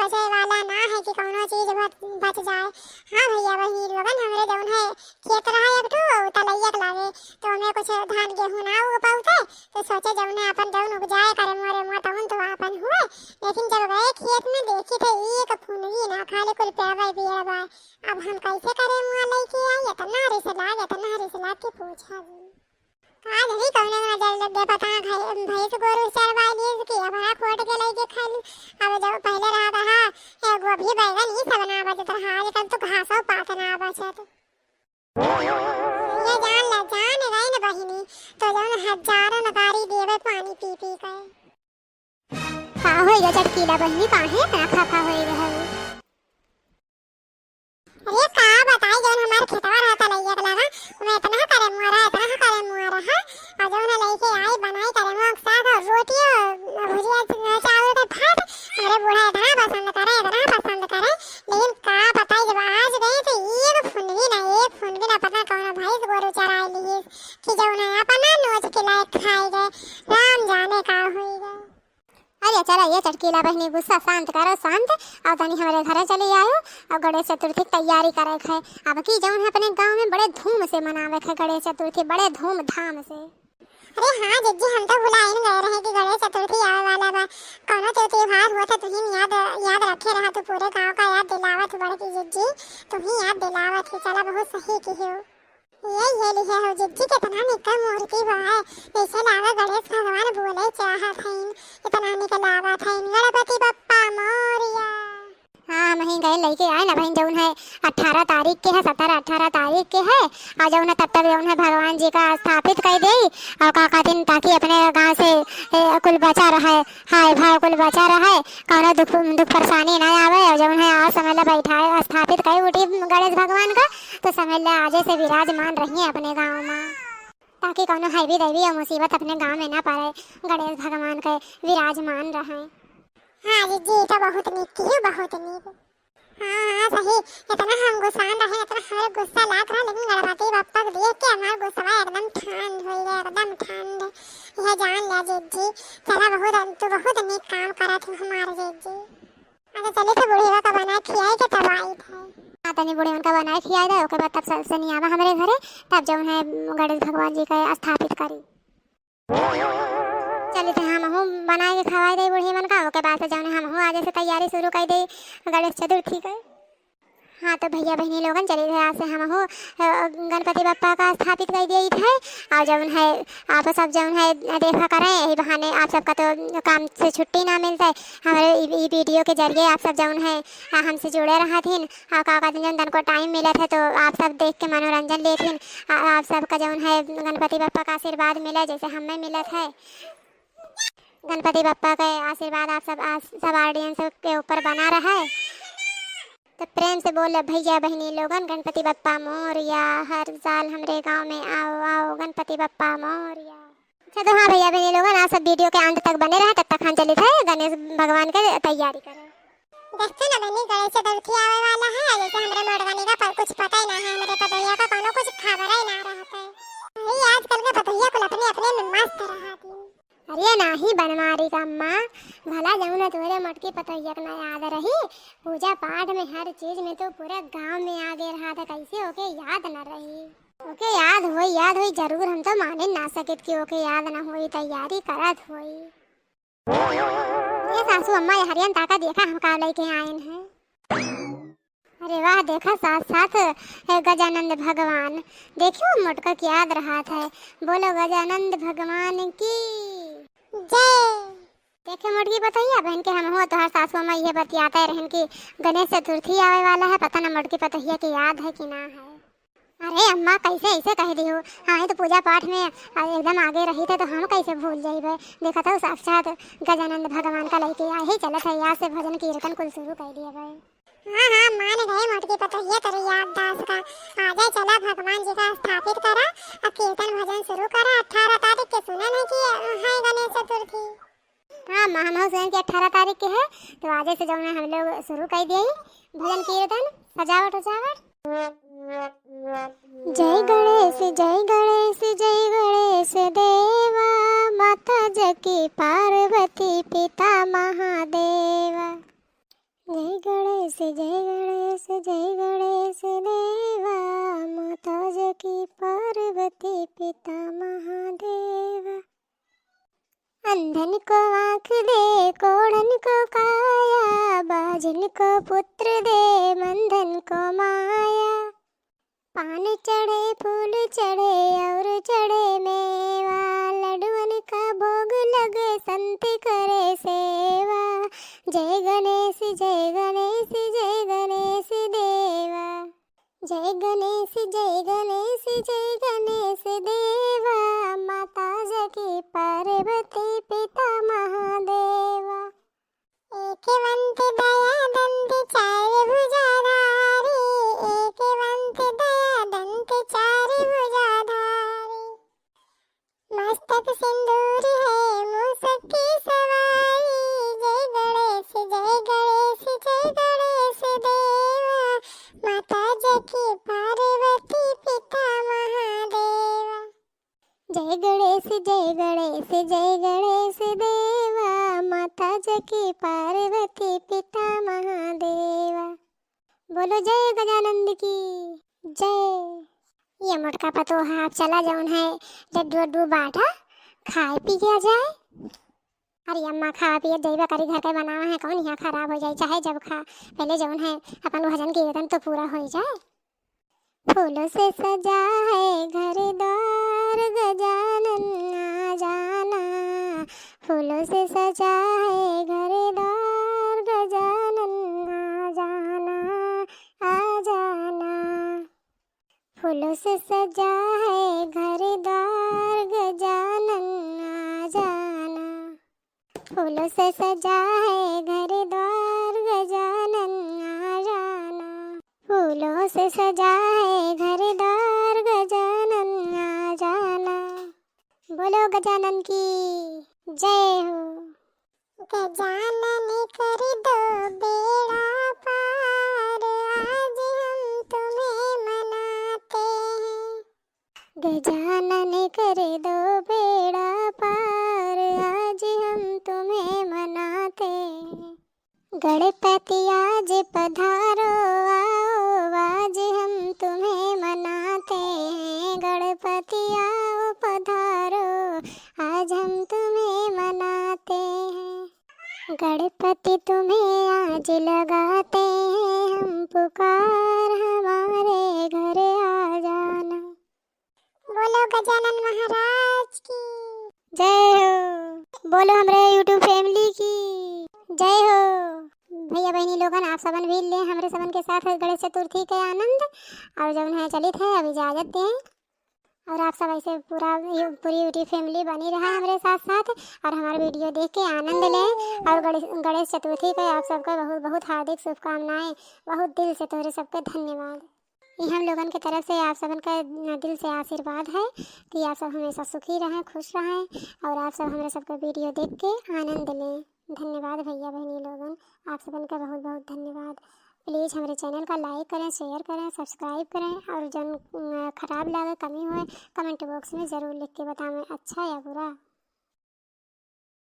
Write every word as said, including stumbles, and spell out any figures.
बचे वाला ना है कि कौनो चीज बच, बच जाए। हाँ भइया बहिनी लोगन, हमरे जौन है खेत रहा एक ठो तलैया के लागे, तो ओमे कुछ धान गेहूँ ना उग पाउते, तो सोचे जौन है अपन जौन उपजाए करे मोरे मोर तौन तो आपन हुए। लेकिन जब गए खेत में देखी थे एक फुनगी ना, खाली कुल पेड़वा ही पेड़वा। अब हम कैसे करे मुआ लेके आई, इतना रिस लाग, इतना रिस लाग के पूछा जी। का जानी कौनो नजर लग गया, पता ना भै-, भैंस गोरू चरवाई लिए कि अब हरा खोट के लेके खाई। अब जब पहले रहा रहा, ए, गोभी बैगन ई सब ना बचत रहा, आजकल तो घासो पात ना बचत। ये जान ला, जान गई न बहिनी, तो जौन हजारों नगारी देवे पानी पी पी के। का होइगा चटकीला बहिनी, काहे इतना खफा होइगा है? अरे का बताई, जौन हमार खेतवा रहता लइया के लगा, ओमे इतना करे मुआ रहा, इतना करे मुआ रहा, और जौन लेके आई बनाई करे मुआ के साथ और रोटी और भुजिया च-, चावल के भात, हमरे बूढ़ा इतना पसंद करे, इतना पसंद करे, लेकिन का बताई, जब आज गए तो एक फुनगी ना, एक फुनगी ना, पता कौन भैंस गोरू चराई ली कि जौन है अपना नोच के लायक खाए गए, राम जाने का होई गए। अरे चला ये चटकीला बहिनी, गुस्सा शांत करो, शांत। अब तनी हमरे घरे चली आयो, अब गणेश चतुर्थी की तैयारी करे के है। अब की जौन है अपने गाँव में बड़े धूम से मनावे के है गणेश चतुर्थी, बड़े धूमधाम से। अरे हाँ जिज्जी, हम तो भुलाइन गए रहे कि गणेश चतुर्थी आवे वाला बा। कौनो तो त्योहार हुआ था, तुही याद, याद रखे रहा, तू पूरे गाँव का याद दिलावत बड़की जिज्जी, तुही याद दिलावत ही। चला बहुत सही की हो। ये, ये लिहे हो जिज्जी, कितना निक्का मूर्ति बा है। जैसे लागा गणेश भगवान बोले चाहत हईन, इतना निक लागत हईन। गणपति बप्पा मोरया। हाँ, हमहीं गए लइके आए ना बहिन, जौन है अठारह तारीख के है, सत्रह अठारह तारीख के है, और जौन है तब तक जौन है भगवान जी का स्थापित कर देई, और का कहतीन, ताकि अपने गाँव से, ए, कुल बचा रहे, हाय भाव कुल बचा रहे, कौनो दुख, दुख परेशानी ना आवे। और जौन है आज समय ला बैठा स्थापित कर उठी गणेश भगवान का, तो समय ला आजे से विराजमान रहिए अपने गाँव में, ताकि कौनो हैवी दैवी या मुसीबत अपने गाँव में ना पड़े, गणेश भगवान के विराजमान रहे। हाँ जिज्जी, ई तो बहुत नीक किहो, बहुत नीक। हाँ, हाँ, सही। इतना हम गुस्सान रहे, इतना हमरे गुस्सा लाग रहा, लेकिन गणपति बप्पा के देख के हमार गुस्सा एकदम ठंड हो गया, एकदम ठंड। यह जान लिया जिज्जी, चला बहुत, तू बहुत नीक काम करत हो हमार जिज्जी। अच्छा, चली तो बुढ़िया का बनाए खियाए के तब आई थे। हाँ, तनी बुढ़िया का बनाए खियाए दे, ओके बाद तब स-, सनी आवा हमरे घरे, तब जौन है गणेश भगवान जी का स्थापित करी। चली तो हमहू बनाए के खवाए दे बुढ़िया मन का, ओके बाद से जौन है हमहू आज से तैयारी शुरू कर दे गणेश चतुर्थी के। हाँ, तो भइया बहिनी लोगन, चली थे आज से हमहू, अ, गणपति बप्पा का स्थापित कर दिया थे। और जौन है, आप सब जौन है, देखा करें, यही बहाने आप सबका तो काम से छुट्टी ना मिलता है। हमारे ई, ई वीडियो के जरिए आप सब जौन है, अ, हमसे जुड़े रहत हिन। और का कहते हैं, जौन तनको टाइम मिलत है, तो आप सब देख के मनोरंजन लेत हिन। आ, आप सबका जौन है, गणपति बप्पा का आशीर्वाद मिले, जैसे हमें मिलत है। गणपति बप्पा के आशीर्वाद आप सब, आ, सब ऑडियंस के ऊपर बना रहे। तो प्रेम से बोले भइया बहिनी लोगन, गणपति बप्पा मोरया, हर साल हमरे गाँव में आओ, आओ, गणपति बप्पा मोरया। अच्छा, तो हाँ भइया बहिनी लोगन, आप सब वीडियो के अंत तक बने रहे, तब तक हम चलित है गणेश भगवान के तैयारी करे। देखते ना बहिनी, गणेश चतुर्थी आवे वाला है, जैसे हमरे मोटकनी का प-, कुछ पता ही ना है, हमरे पतोहिया का कौनो कुछ खबर ही ना रहता है। अरे आजकल के पतोहिया कुल अपने अपने में मस्त रहत है। अरे नाही बनमारी का अम्मा, भला जौन है तोहरे मोटकी पतोहिया के ना याद रही, पूजा पाठ में हर चीज में तो पूरे गांव में आगे रहा था, कैसे ओके याद न रही? ओके याद होई, याद होई जरूर, हम तो माने ना सकित कि ओके याद न होई, तैयारी करत होई। ए सासू अम्मा, ये हरियन ताका देखा हम का लेके आइन हैं। अरे वाह, देखा साथ साथ, ए, गजानंद भगवान, देखियो मोटका के याद रहत है। बोलो गजानंद भगवान की जय। देखे मोटकी पतोहिया बहिन के, हमहू तोहार सासू अम्मा इहे बतियाते रहन कि गणेश चतुर्थी आवे वाला है, पता ना मोटकी पतोहिया के याद है कि ना है। अरे अम्मा, कैसे ऐसे कह दियो? हाँ, ये तो पूजा पाठ में, आ, एकदम आगे रही थे, तो हम कैसे भूल जाइबे? देखा था साक्षात गजानंद भगवान का लेके आए ही चलत है, यहाँ से भजन कीर्तन कुल शुरू कर दिए भाई। हाँ, हाँ, मान गए मोटकी पतोहिया तेरे याददाश्त का। आजा चला भगवान जी का स्थापित करा, अब कीर्तन भजन शुरू करा। अठारह तारीख के सुनन है कि है गणेश चतुर्थी। हाँ, हम, हम सुनन कि अठारह तारीख के है, तो आजे से जौन है हम लोग शुरू कर दिए भजन कीर्तन, सजावट उजावट। जय गणेश, जय गणेश, जय गणेश देवा, माता जकी पार्वती पिता महादेवा। जय गणेश, जय गणेश, जय गणेश देवा, माता जकी पार्वती पिता महादेवा। अंधन को आँख दे, कोढ़न को काया, बाझिन को पुत्र दे, मंदन को माया। पान चढ़े, फूल चढ़े और चढ़े मेवा, लड्डुअन का भोग लगे, संत करे सेवा। जय गणेश, जय गणेश, जय गणेश देवा। जय गणेश, जय गणेश, जय गणेश देवा, माता जकी पार्वती पिता महादेवा। एक वंत दया दंत चार भुजाधारी, एक वंत दया दंत चार भुजाधारी। मस्तक सिंदूर है मूसक की सवारी। जय गणेश, जय गणेश, जय गणेश देवा, माता जकी पार्वती पिता महादेवा। जय गणेश, जय गणेश, जय गणेश देवा, माता जकी पार्वती पिता महादेवा। बोलो जय गजानंद की जय। ये मोटका पतोह है, आप चला जौन है लड्डू वड्डू बांटा, खाए पी के आ जाए। अरे अम्मा, खावा पिए जइबा करी, घर के बनावा है, कौन यहाँ खराब हो जाए, चाहे जब खा, पहले जौन है अपन भजन कीर्तन तो पूरा हो जाए। फूलों से सजा है घर द्वार, गजानन आ जाना। फूलों से सजा है घर द्वार, गजानन आ जाना, आ जाना। फूलों से सजा है घर द्वार, गजानन आ जाना। फूलों से सजा है घर द्वार, गजानन आ जाना। फूलों से सजा है घर द्वार, गजानन आ जाना। बोलो गजानन की जय हो। गजानन कर दो बेड़ा पार, आज हम तुम्हें मनाते हैं। गजानन कर दो बेड़ा पार, आज हम तुम्हें मनाते हैं। गणपति आज पधारो, आओ, आज हम तुम्हें मनाते हैं। गणपति आओ पधारो, आज हम तुम्हें मनाते हैं। गणपति तुम्हें आज लगाते हैं हम पुकार, हमारे घर आ जाना। बोलो गजानन महाराज की जय हो। बोलो हमरे YouTube family की जय हो। भैया बहनी लोगन, आप सबन भी ले हमरे सबन के साथ गणेश चतुर्थी के आनंद। और जौन है चलित है, अब इजाजत दें। और आप सब ऐसे पूरा यू-, पूरी YouTube family बनी रहा हमरे साथ साथ और हमार video देख के आनंद लें। और गणेश, गणेश चतुर्थी का आप सबका बहुत बहुत हार्दिक शुभकामनाएं। बहुत दिल से तोहरे सबके धन्यवाद। ये हम लोगन के तरफ से आप सबन का दिल से आशीर्वाद है कि आप सब हमेशा सुखी रहें, खुश रहें और आप सब हमरे सबका video देख के आनंद लें। धन्यवाद भैया बहनी लोगन, आप सबन का बहुत बहुत धन्यवाद। Please हमरे channel का like करें, share करें, subscribe करें और जौन, अ, खराब लागे, कमी होए, comment box में ज़रूर लिख के बतावें, अच्छा या बुरा।